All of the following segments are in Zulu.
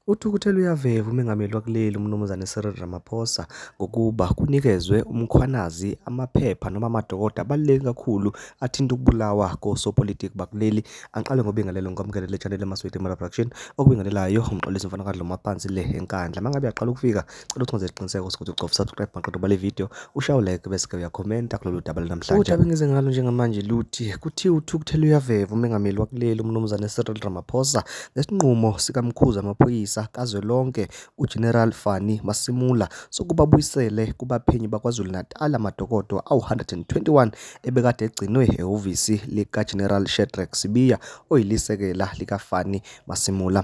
Uthukuthele uyaveva uMengameli wakuleli uMnumzane Cyril Ramaphosa ngokuba kunikezwe uMkhwanazi amaphepha noma amadokodo abaluleke kakhulu athinta ukubulawa kosopolitiki bakuleli. Angiqale ngobingelelo ngikwamukele le channel eMaswidi Mara Production okubingelelayo uMxolisi mfana kaDloma phansi le eNkandla. Mangabe uyaqala ukufika cela ukuthi wenze isiqiniseko sokuthi ucofa subscribe maqeda ubale video ushaye like bese ke uyakhomenta kulolu daba lanamhlanje. Udaba engize ngalo njengamanje luthi kuthiwa uthukuthele uyaveva uMengameli wakuleli uMnumzane Cyril Ramaphosa ngesinqumo sikamkhuzi amaphoyisa kazwelonke uGeneral Fannie Masemola sokuba abuyisele kubaphenyi baKwaZulu-Natal amadokodo awu-121 ebekade egcinwe ehhovisi likaGeneral Shadrack Sibiya oyilisekela likaFannie Masemola.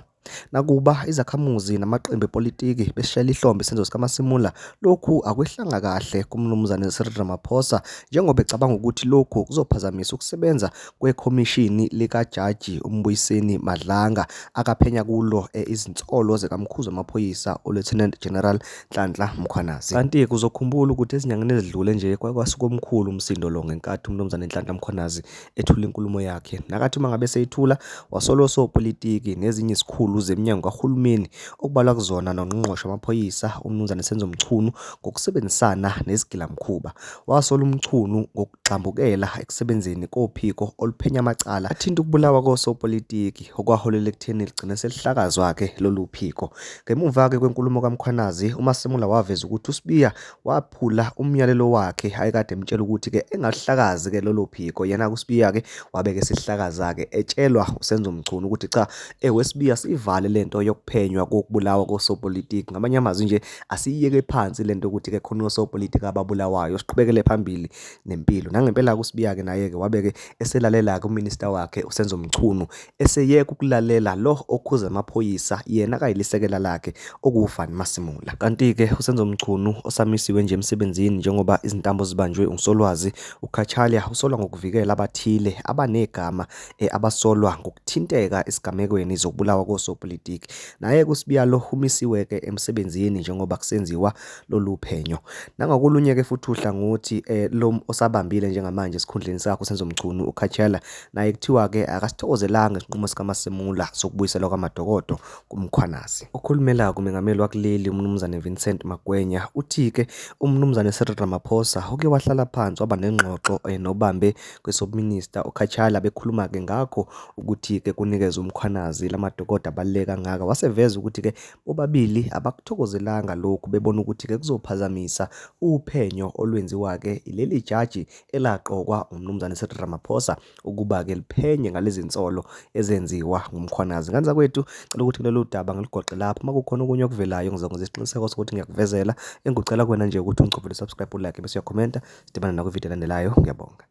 Nakuba izakhamuzi namaqembu epolitiki besishayela ihlombe isenzo sikaMasemola, lokhu akwehlanga kahle kuMnumzane Cyril Ramaphosa njengoba ecabanga ukuthi lokhu kuzophazamisa ukusebenza kwekhomishini likaJaji uMbuyiseni Madlanga akaphenya kulo izinsolo zikamkhuzi wamaphoyisa uLieutenant General Nhlanhla Mkhwanazi. Kanti-ke uzokhumbula ukuthi ezinyangeni ezidlule nje kwake kwasuka omkhulu umsindo lo ngenkathi uMnumzane Nhlanhla Mkhwanazi ethula inkulumo yakhe. Nakathi uma ngabe seyithula wasola osopolitiki nezinye izikhulu zeminyango kahulumeni okubalwa kuzona nongqongqoshe wamaphoyisa uMnumzane Senzo Mchunu ngokusebenzisana nezigilamkhuba. Wasola uMchunu ngokugxambukela ekusebenzeni kophiko oluphenya amacala athinta ukubulawa kosopolitiki okwaholela ekutheni ligcine selihlakazwa-ke lolu phiko. Ngemuva-ke kwenkulumo kaMkhwanazi, uMasemola waveza ukuthi uSibiya waphula umyalelo wakhe ayekade emtshela ukuthi-ke engaluhlakazi-ke lolo phiko. Yena-ke uSibiya-ke wabe-ke esihlakaza-ke etshelwa uSenzo Mchunu ukuthi cha, ewe Sibiya siyivale lento yokuphenywa kokubulawa kosopolitiki. Ngamanye amazwi nje asiyiyeke phansi lento yokuthi-ke khona osopolitiki ababulawayo, siqhubekele phambili nempilo. Nangempela-ke uSibiya-ke naye-ke wabe-ke eselalela-ke uminista wakhe uSenzo Mchunu eseyeka ukulalela lo okhuza amaphoyisa yena akayilisekela lakhe okuwuFani Masemola. Kanti-ke uSenzo Mchunu osamisiwe nje emsebenzini njengoba izintambo zibanjwe uSolwazi uCachalia usolwa ngokuvikela abathile abanegama abasolwa ngokuthinteka esigamekweni zokubulawa kosopolitiki. Naye-ke uSibiya lo umisiwe-ke emsebenzini njengoba kusenziwa lolu phenyo. Nangakolunye-ke futhi uhlangothi lo osabambile njengamanje esikhundleni sakhe uSenzo Mchunu uCachalia naye kuthiwa-ke akasithokozelanga isinqumo sikaMasemola sokubuyiselwa kwamadokodo kuMkhwanazi. Okhulumela kumengameli wakuleli uMnumzane Vincent Magwenya uthi-ke uMnumzane Cyril Ramaphosa uke wahlala phansi waba nengxoxo nobambe kwesobuminista uCachalia bekhuluma-ke ngakho ukuthi-ke kunikezwe uMkhwanazi lamadokodo abaluleke kangaka. Waseveza ukuthi-ke bobabili abakuthokozelanga lokhu bebona ukuthi-ke kuzophazamisa uphenyo olwenziwa-ke ileli jaji elaqokwa uMnumzane Cyril Ramaphosa ukuba-ke liphenye ngalezi nsolo ezenziwa nguMkhwanazi. Ngane zakwethu, cela ukuthi kulolu daba ngilugoqe lapho. Uma kukhona okunye okuvelayo ngizokwenza isiqiniseko sokuthi ngiyakuvezela. Engikucela kuwena nje ukuthi ungicofele subscribe, ulike bese uyakhomenta. Sidibane nakwividiyo elandelayo. Ngiyabonga.